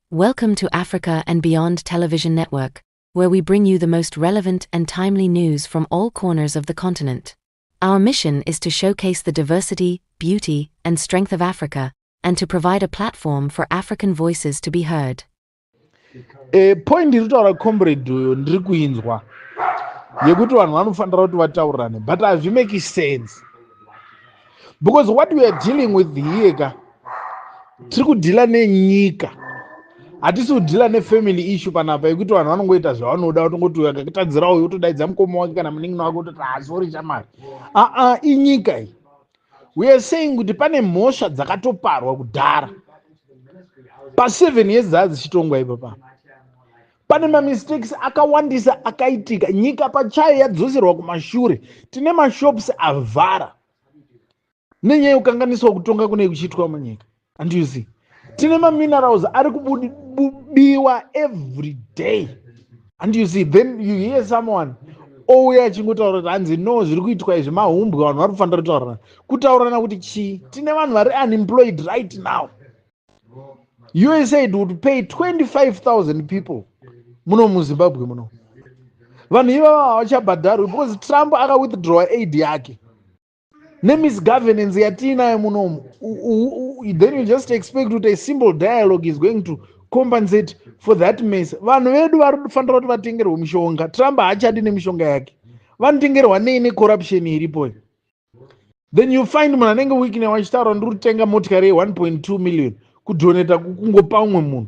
Welcome to Africa and Beyond Television Network, where we bring you the most relevant and timely news from all corners of the continent. Our mission is to showcase the diversity, beauty, and strength of Africa, and to provide a platform for African voices to be heard. Point iri kutaura comrade uyo ndiri kuinzwa yekuti vanhu vanofanira kuti vataurirane, but hazvimake sense because what we are dealing with here ka, tiri kudhila nenyika, hatisi kudhila nefamily issue panapa yekuti vanhu vanongoita zvavanoda, kutongoti uyo akatadzira uyu otodaidza mukoma wake kana munin'ina wake ototi, "Asori chamari." Aa, inyika iyi. We are saying kuti pane mhosva dzakatoparwa kudhara pa7 years dzaa dzichitongwa ipapa. Pane mamistakes akawandisa akaitika. Nyika pachayo yadzoserwa kumashure. Tine mashops avhara nenyaya yekukanganiswa kutonga kune kuchiitwa munyika. And you see, tine maminerals ari kubiwa every day. And you see, then you hear someone ouya achingotaura kuti hanzi, "No, zviri kuitwa izvi mahumbwe, vanhu vari kufanira kutaurirana." Kutaurirana kuti chii? Tine vanhu vari unemployed right now. USAID would pay 25,000 people muno muZimbabwe muno. Vanhu ivava havachabhadharwi because Trump akawithdrawa aid yake nemisgovernance yatiinayo munomu. Then you just expect kuti a simple dialogue is going to compensate for that mess. Vanhu vedu vari kufanira kuti vatengerwe mishonga. Trump haachadi nemishonga yake. Vanotengerwa nei necorruption iripo? Then you find munhu anenge Wicknell achitaura, "Ndiri kutenga motikari ye1.2 million kudonata, kungopa umwe munhu."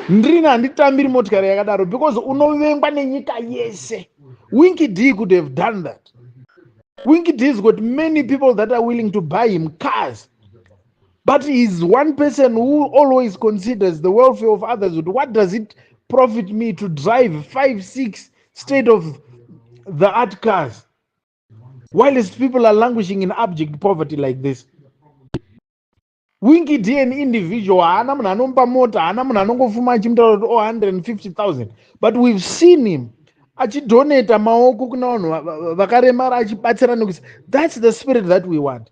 Ndrini handitambiri motikari yakadaro because unovengwa nenyika yese. Winky D could have done that. Winky D has got many people that are willing to buy him cars, but he's one person who always considers the welfare of others. What does it profit me to drive five, six state of the art cars whilst people are languishing in abject poverty like this? Winky D, an individual, haana munhu anomupa mota, haana munhu anongofuma achimutaura kuti, "Oh, 150,000." But we've seen him achidonata maoko kuna vanhu vakaremara, achibatsira nekuisa. That's the spirit that we want.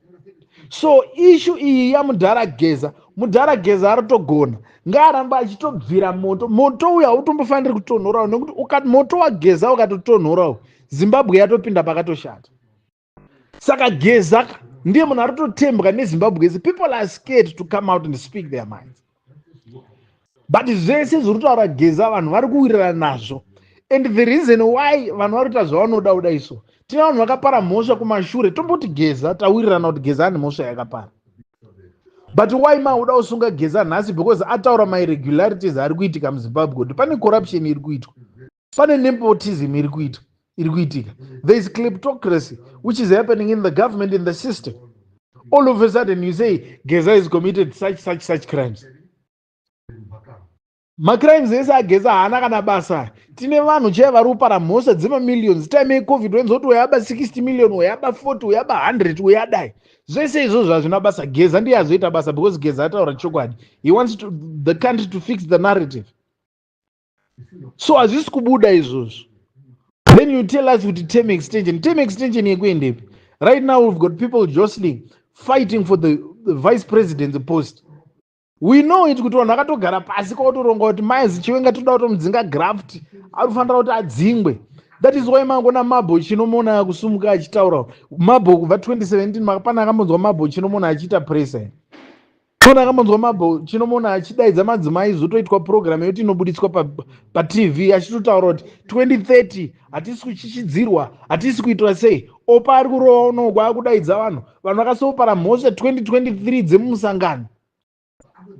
So issue iyi yamudhara Geza, mudhara Geza aritogona, ngaaramba achitobvira moto. Moto uyu hautombofaniri kutonhorawo nekuti moto waGeza ukatotonhorawo, Zimbabwe yatopinda pakatoshata. Saka Geza ndiye munhu ari kutotembwa neZimbabwe yese. People are scared to come out and speak their minds, but zvese zviri kutaura Geza vanhu vari kuwirirana nazvo. And the reason why vanhu vari kuita zvavanoda kuda iso, tine vanhu vakapara mhosva kumashure. Tomboti Geza, tawirirana kuti Geza ane mhosva yakapara, but why mauda kusunga Geza nhasi? Because ataura mairregularities ari kuitika muZimbabwe, kuti pane corruption iri kuitwa, pane nepotism iri kuitwa, iri kuitika. There is kleptocracy which is happening in the government, in the system. All of a sudden you say Geza is committed such, such, such crimes. Macrimes ese aGeza haana kana basa. Tine vanhu chaivo vari kupara mhosva dzemamillions. Time yeCovid wenzoti weyaba 60 million, weyaba 40, weyaba 100, weyadai. Zvese izvozvo hazvina basa. Geza ndiye azoita basa because Geza ataura chokwadi. He wants the country to fix the narrative. So hazvisi kubuda izvozvo. Then you tell us kuti term extension, term extension yekuendepi? Right now we've got people jostling, fighting for the vice president's post. We know it kuti vanhu vakatogara pasi kwautoronga kuti Miles Chiwenga toda kutomudzinga, graft, ari kufanira kuti adzingwe. That is why mangona Mabho Chinomona kusumuka achitaura. Mabho kubva 2017, pana akambonzwa Mabho Chinomona achiita presa? Pana akambonzwa Mabho Chinomona achidaidza madzimai, zotoitwa program yekuti inobuditswa paTV, achitotaura kuti 2030 hatisi kuchichidzirwa, hatisi kuitwa sei? Opa ari kurova unoko, akudaidza vanhu. Vanhu vakasopara mhosva 2023 dzemumusangano,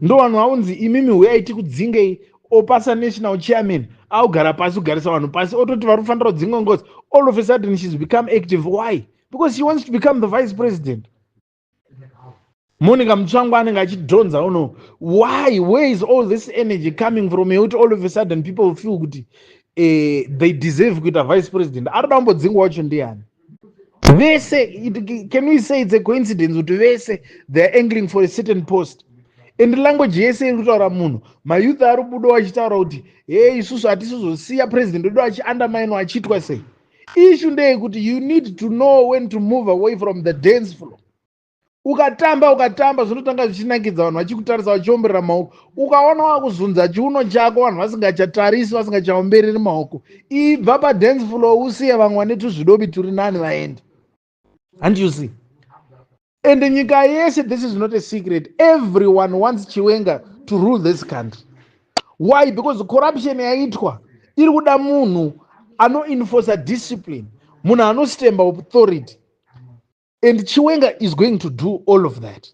ndo vanhu vaunzi, "Imimi huyai tikudzingei." Opasa national chairman augara pasi, kugarisa vanhu pasi, ototi vari kufanira kudzingwa ngozi. All of a sudden she's become active. Why? Because she wants to become the vice president. Monica Mutsvangwa anenge achidhonza uno. Why? Where is all this energy coming from yekuti all of a sudden people feel kuti they deserve kuita vice president? Ari kuda kumbodzingwa wacho ndiani? Vese, can we say it's a coincidence kuti vese they are angling for a certain post? And language yese iri kutaura munhu, mayouth ari kubudawo achitaura kuti, "He, isusu hatisizosiya president wedu achiundermine, achiitwa sei." Issue ndeyekuti you need to know when to move away from the dance floor. Ukatamba, ukatamba, zvinotanga zvichinakidza, vanhu vachikutarisa, vachiomberera maoko. Ukaona wakuzunza chiuno chako, vanhu vasingachatarisi, vasingachaombereri maoko, ibva padance floor, usiye vamwe vane tuzvidobi turi nani vaende. And you see, and nyika yese, this is not a secret, everyone wants Chiwenga to rule this country. Why? Because corruption yaitwa iri kuda munhu anoenforca discipline, munhu anostemba authority, and Chiwenga is going to do all of that.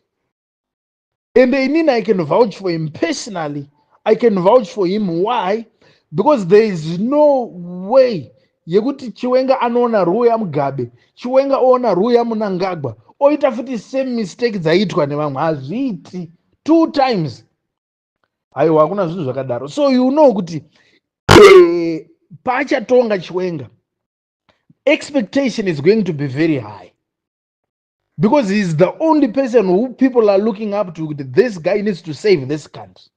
And inini I can vouch for him personally. I can vouch for him. Why? Because there is no way yekuti Chiwenga anoona rule yaMugabe, Chiwenga oona rule yaMnangagwa, oita futi same mistake dzaiitwa nevamwe. Hazviiti two times. Aiwa, hakuna zvinhu zvakadaro. So you know kuti paachatonga Chiwenga, expectation is going to be very high because he's the only person who people are looking up to. This guy needs to save this country.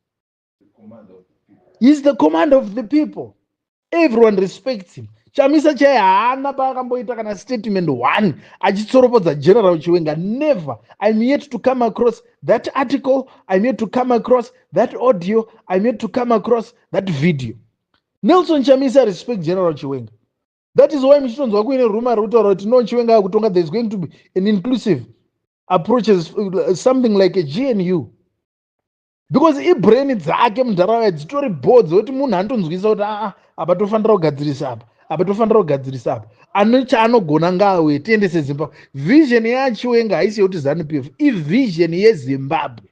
He's the commander of the people. Everyone respects him. Chamisa chai haana paakamboita kana statement one achitsoropodza General Chiwenga. Never. I'm yet to come across that article, I'm yet to come across that audio, I'm yet to come across that video. Nelson Chamisa respect General Chiwenga. That is why muchitonzwa kuine rumour rekutaura kuti no, Chiwenga akutonga, there is going to be an inclusive approaches, something like a GNU, because ibrain dzake munharaunda dzitori bho dzekuti munhu anotonzwisa kuti aa, apa tofanira kugadzirisa apa, apa tofanira kugadzirisa apa. Ane chaanogona ngaawe, tiendese Zimbabwe. Vision yaChiwenga haisi yekuti ZANU PF, ivision yeZimbabwe.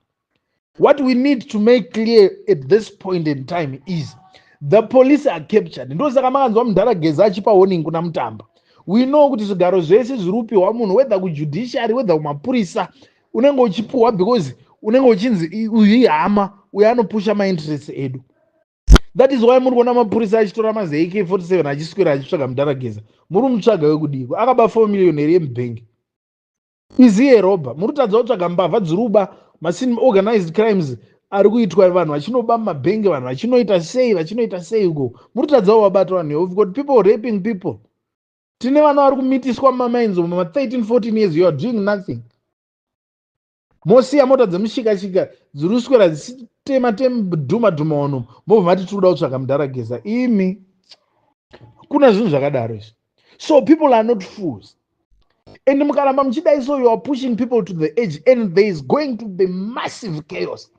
What we need to make clear at this point in time is the police are captured. Ndosaka makanzwa mudhara Geza achipa warning kuna Mutamba. We know kuti zvigaro zvese zviri kupiwa munhu, whether kujudiciary, whether kumapurisa, unenge uchipiwa because unenge uchinzi uyu ihama, uyu anopusha mainterest edu. That is why muri kuona mapurisa achitora maZAK 47 achiswera achitsvaga mudhara Geza. Muri mutsvaga wekudiko? Akaba 4 million here yemubhengi? Iziye robber. Muri kutadza kutsvaga mbavha dziri kuba, masin organized crimes ari kuitwa, vanhu vachinoba mumabhengi, vanhu vachinoita sei, vachinoita sei uko. Muri kutadzawo vabata vanhu. We've got people raping people. Tine vana vari kumitiswa mumamainzi umo, ma13 14 years. You are doing nothing. Mosiya mota dzemushikashika dziri kuswera dzichitema dhuma dhuma uno, mobva mati tiri kuda kutsvaga mudhara Geza. Imi, kuna zvinhu zvakadaro izvi. So people are not fools, and mukaramba muchidai so, you are pushing people to the edge, and there is going to be massive chaos,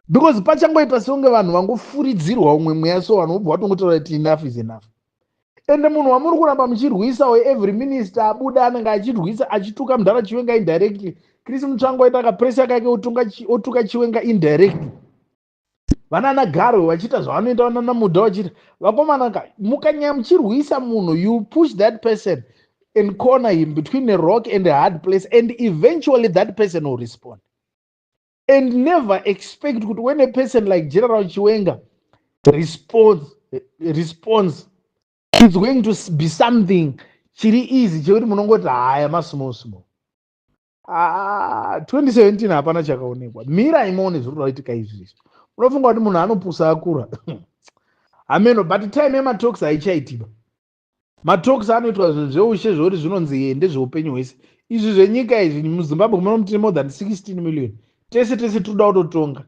because pachangoita sekunge vanhu vangofuridzirwa umwe mweya, so vanhu vobva vatongotaura kuti enough is enough. Ende munhu wamuri kuramba muchirwisawo, every minister abuda anenge achirwisa, achituka mudhara Chiwenga indirectly. Chris Mutsvango aita kapresa kake, otuka Chiwenga indirectly. Vanana Garwe vachiita zvavanoita, vanana Mudha vachiita. Vakomana ka, mukanyanya muchirwisa munhu, you push that person and corner him between a rock and a hard place, and eventually that person will respond. And never expect kuti when a person like General Chiwenga responds, it's going to be something chiri easy chekuti munongoti haya, masmall small. Ah, 2017 hapana chakaonekwa. Mirai muone zviri kuitika izvi. Unofunga kuti munhu anopusa akura hameno, but time yematalks haichaitiba. Matalks anoitwa zvinhu zveushe zvokuti zvinonzi ye ndezveupenyu hwese. Izvi zvenyika izvi, muZimbabwe muno tine more than 16 million. Tese tese tiri kuda kutotonga,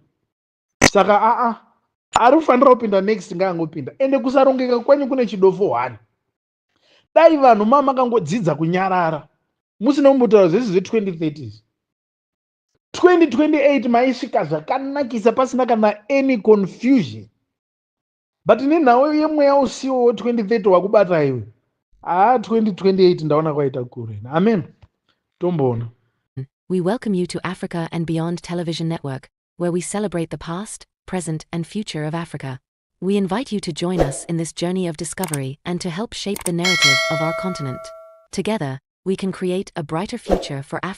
saka aa, ari kufanira kupinda next ngaangopinda. Ende kusarongeka kwenyu kune chidofo 1. Dai vanhu makangodzidza kunyarara, musina kumbotaura zvese zve2030, 2028 maisvika zvakanakisa pasina kana any confusion. But nenhau yemweya usiwo we2030 wakubata iwe, haa, 2028 ndaona kwaita kure. Amen, tomboona. We welcome you to Africa and Beyond Television Network, where we celebrate the past, present, and future of Africa. We invite you to join us in this journey of discovery and to help shape the narrative of our continent. Together, we can create a brighter future for Africa.